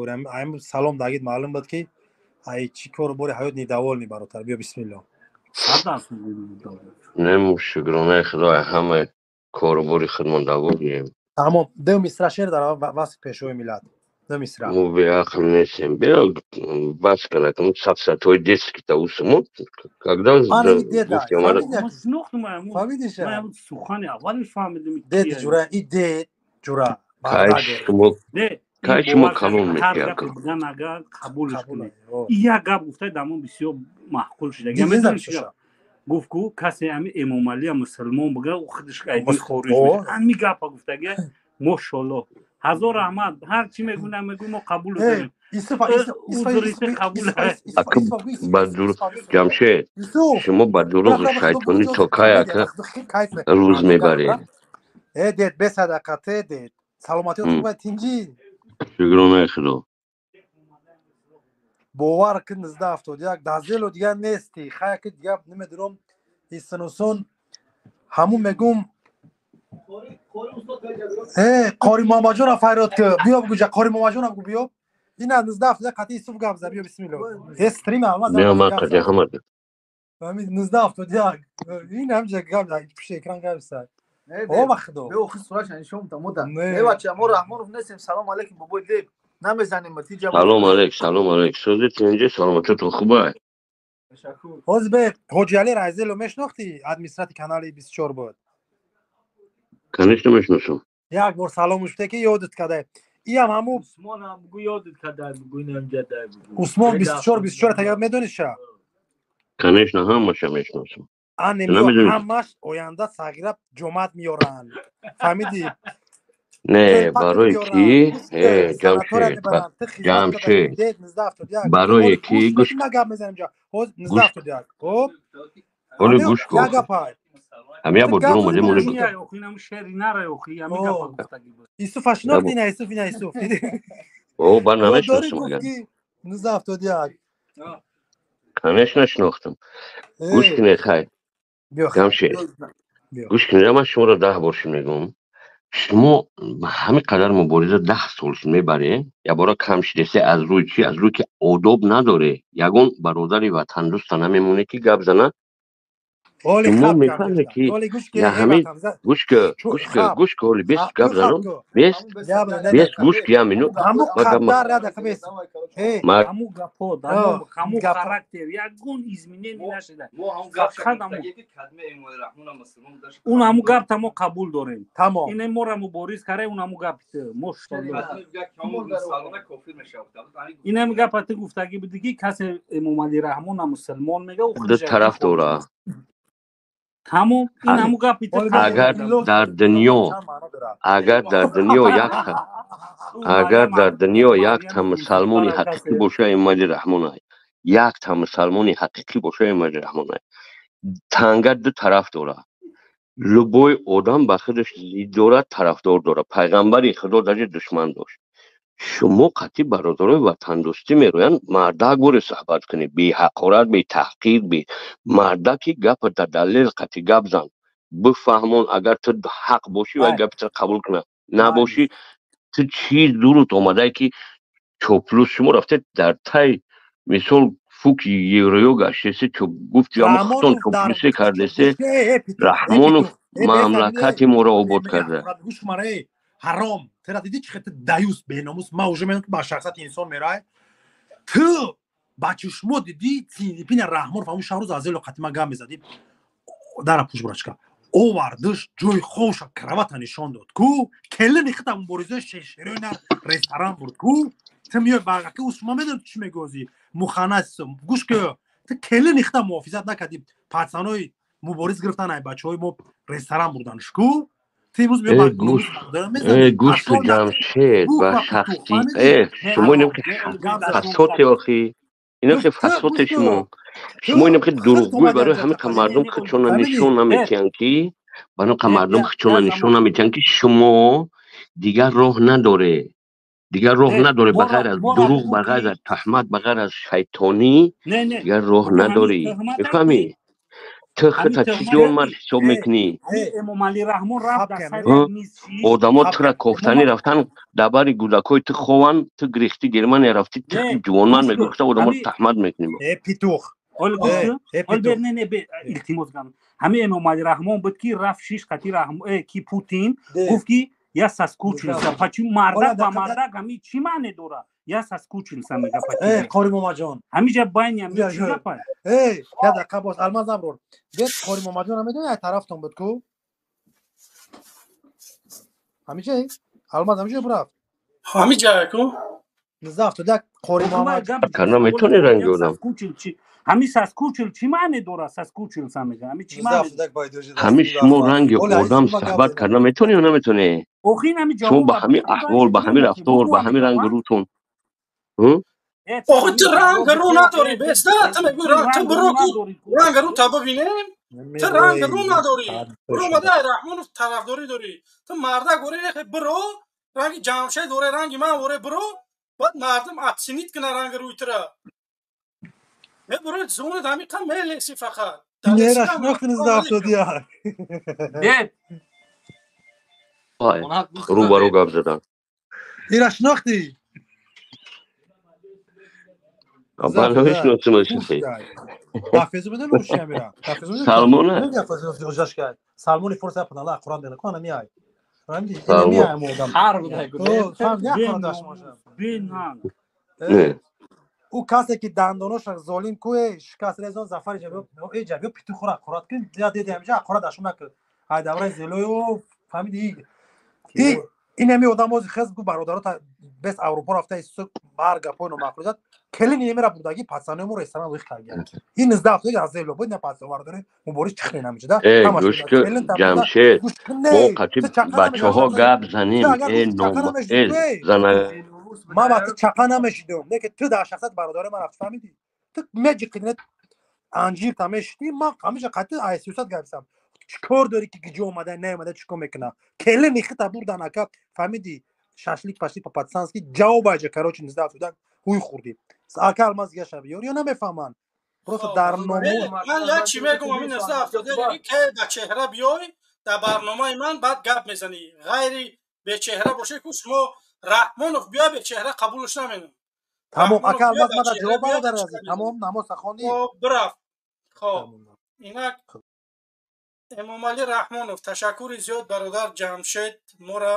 Ам салом дагид маълум буд, ки ай чӣ кору бори ҳаёт недовольный, баротар. Биё, бисмилло. Не, мо, шукронаи Худо, ҳама корубори худмон довольный ем. Тамом, ду мисра шеър дар васфи Пешвои миллат, ду мисра. Мо беақл нестем. Биё, бас канакам сафсатҳои детский та усмо когда. Сухани аввали фаҳмидим. Дед ҷура, и дед ҷура. Кай шумо, кай шумо калон мекияд? Будан агар қабулш кунед, як гап гуфтай дамон бисёр маъқул шуда. Гуфт ку касе ами Эмомалия мусулмон буга, худаш айди хориҷ. Ами гапа гуфтага, мошолло, ҳазор раҳмат. Ҳар чӣ мегӯ, намегӯ, мо қабул дорем. Ҷамшед, шумо ба дурӯғи шайтонӣ то кай, ака, рӯз мебаред? Э, дед, бесадақате, дед, саломатиот хуба, тинҷӣ? Шукронаи Худо. Бовар ки 1971 дазело дигар нести. Хая ки дигар намедурам, истинусон ҳамун мегум. Э, Қори Муҳаммадҷонам фарёд ки биё, бугӯ, Қори Муҳаммадҷонам гу, биё. Ина 1971 қатъи Юсуф гап зад. Биё, бисмилло, э, стрим. Биё, ман қатъи ҳама. 1971 ин ҳамҷа гап пушти экран гап зад. О, ба Худо. Бача, мо Раҳмонов нестем. Салом алейкум, бобои деб, намезанем. Салом алейк, салом алейк. Сӯзи тинҷи, саломатитон хубай? Ҳозир бе Ҳоҷиали Райзело мешинохтӣ? Администратори канали 24 буд. Конечно, мешиносам. Як бор салом шуде, ки ёдат кадай. Иам ҳаму Усмон 24 24 тага медонӣ ша? Конечно, ҳамаша мешиносам. Ҳамаш оянда сағира ҷомат меёранд, фаҳмидӣ? Не, барои ки, Ҷамшед, Ҷамшед, барое ки гӯш хоб. Оли, гӯш кун, ҳам як бор дур омадем, оли. Юсуфа шинохти? Ина Юсуф, ина Юсуф. О, ба намешиносам агар. 1971. Конечно, шинохтам. Гӯш кунед, хай, Ҷамшед, гӯш кунед, ман шуморо 10 бор ши мегӯм. Шумо ҳамин қадар мубориза 10 сол мебаред, якбора кам шидесе. Аз рӯи чи? Аз рӯи ки одоб надоре. Ягон бародари ватандӯста намемоне, ки гап зана. Шумо мефаҳме, ки ҳамин, гӯш ка, гӯш ка, гӯш ка, оли бест гап занам, бест, бест, гӯш ки, як минут. Ҳаму гапҳо, ҳаму характер, ягон изменение нашуда. Он ҳаму гапта мо қабул дорем. Ине мора мубориз кара, он ҳаму гапи мо. Инами гапа ту гуфтагӣ буди, ки касе Эмомалӣ Раҳмона мусулмон мега. Ду тараф дора. Тамом, ин ҳаму гапи. Агар дар дунё, агар дар дунё якта, агар дар дунё якта мусалмони ҳақиқӣ боша, Эмомалӣ Раҳмонай. Якта мусалмони ҳақиқӣ боша, Эмомалӣ Раҳмонай. Танга ду тараф дора. Любой одам ба худаш зид дорад, тарафдор дорад. Пайғамбари Худо даже душман дошт. Шумо қатъи бародарои ватандӯстӣ мероянд, мардак боре суҳбат кунед, беҳақорат, бетаҳқир, бе мардаки гапата далел қатъи гап зан, бифаҳмон. Агар ту ҳақ бошӣ, вай гапи тро қабул кунад, набошӣ, ту чӣ дурут омадае, ки чоплус шумо рафтед дар тай, мисол, фуки евроё гаштесе, гуфти ҳамон чоплусе кардесе. Раҳмонов мамлакати моро обод карда. Ҳаром, тера диди, чи хел даюс, беномус. Ма уже медонам, ки ба шахсияти инсон мерай. Ту ба чишмо диди Цинпина Раҳмонов ҳамун шабрӯз аз зело қатима гап мезадӣ, дара пуш брачка овардиш, ҷои хобша, кровать а нишон дод ку, келини хита муборизаи шешерёна ресторан бурд ку. Ту миёй багаки ма медонам чӣ мегӯзи, муханнас. Гӯш ки, ту келини хита муҳофизат накардӣ, пацанои мубориз гирифтан, ай бачаҳои мо ресторан бурданш ку. Гӯш ку, Ҷамшед, ба шахси шумо инам ки фасоте, охи инам ки фасоте. Шумо инам ки дурӯғгӯй. Барои ҳамин қа мардум худшона нишон наметиҳанд, ки барои қа мардум худшона нишон наметиҳанд, ки шумо дигар роҳ надоре, дигар роҳ надоре, ба ғайр аз дурӯғ, ба ғайр аз таҳмат, ба ғайр аз шайтонӣ дигар роҳ надорӣ, мефаҳмӣ? Ту худта чӣ ҷонмард ҳисоб мекунӣ? Эмомалӣ Раҳмон рафт дар сари миз. Одамо тура кофтанӣ рафтан, дар бари гӯдакҳои ту хованд, ту гирифтӣ Германия рафтӣ, ту ҷувонманд мегӯ, худта одамо таҳмат мекунӣ. Э, петух. Илтимос, ҳамин Эмомалӣ Раҳмон буд, ки рафт шиш қати ки Путин гуфт, ки я соскучился. Почему мардак ба мардак ҳами чӣ маъне дорад? Я соскучился мега. Э, Қори Момаҷон. Ҳамиҷа байни ҳами чӣ гапа? Э, я дақиқа боз, Алмаз Аброр. Бед, Қори Момаҷон медони, як тарафтон буд ку? Ҳамиҷа? Алмаз ҳамиҷа бурафт. Ҳамиҷа ку? 1971 Қори Муҳаммад. Карна метони ранги одам. Ҳами соскучил чӣ маъне дорад? Соскучился мега. Ҳами чӣ маъне? Ҳами шумо ранги одам суҳбат карда метонӣ ё наметонӣ? Охин ҳами. Шумо ба ҳамин аҳвол, ба ҳамин рафтор, ба ҳамин ранги рӯтон. Охи, ту ранг рӯ надорӣ, беста. Ту мегӯи, ту биро ку ранг рӯ та бибинем. Ту ранг рӯ надорӣ, биромада Раҳмонов тарафдорӣ дорӣ. Ту мардак ворӣ, биро, ранги Ҷамшед воре, ранги ман воре биро, баъд мардум оценить кунад ранги рӯи тура. Мебурои зонат ҳамиқа мелеси фақат. Нера шинохти 1971. Дед. Рӯ ба рӯ гап задан. Ира шинохтӣ? Ман намешиносам. Дафезу медони уши амира? Салмона. Салмони форс панала Қуръон дена кона миай. Фаҳмиди? Салмон. Ҳар будай. Бенанг. Ӯ касе ки дандоноша золим кӯе шикаст резон Зафари ҷабиё, э ҷабиё, питу хӯра қурат кун, я деди ҳамиҷа қурат ашум накун. Ай давраи зелою, фаҳмиди? Ин ҳами одам ози хез гу бародаро бес Аврупо рафта ису бар гапои номаъқул зад. Келин немера бурдаги пацанои мо ресторан лих каргиян. Ин 1971 аз зело буд, на пацан вардори мубориз чихнен ҳамиҷа да. Э, гӯш ку, Ҷамшед, мо қати бачаҳо гап занем, э ном, э зана. Ман ба ту чақа намешидум, не ки ту дар шахсият бародари ман рафти, фаҳмидӣ? Ту меҷиқи, анҷир та мешидӣ, ман ҳамеша қатъи айсиёсат гаписам. Чӣ кор дорӣ, ки гиҷо омада, наомада, чӣ кор мекуна? Келини хита бурдан, ака, фаҳмидӣ? Шашлик пашли по-пацански ҷавоб айҷа. Короче, 1971 ҳуй хӯрдӣ, ака Алмаз дига шаби ёр ё намефаҳманд, просто дар ному. Ман як чӣ мегум: ҳамин 1971 ке ба чеҳра биёй дар барномаи ман, баъд гап мезанӣ. Ғайри бечеҳра боше ку, шумо Раҳмонов биё бечеҳра, қабулш наменам. Тамом, ака Алмаз, мада ҷавоб, бародар азиз, тамом, намоза хондӣ? Бирафт. Хоб, инак Эмомалӣ Раҳмонов, ташаккури зиёд, бародар Ҷамшед, мора.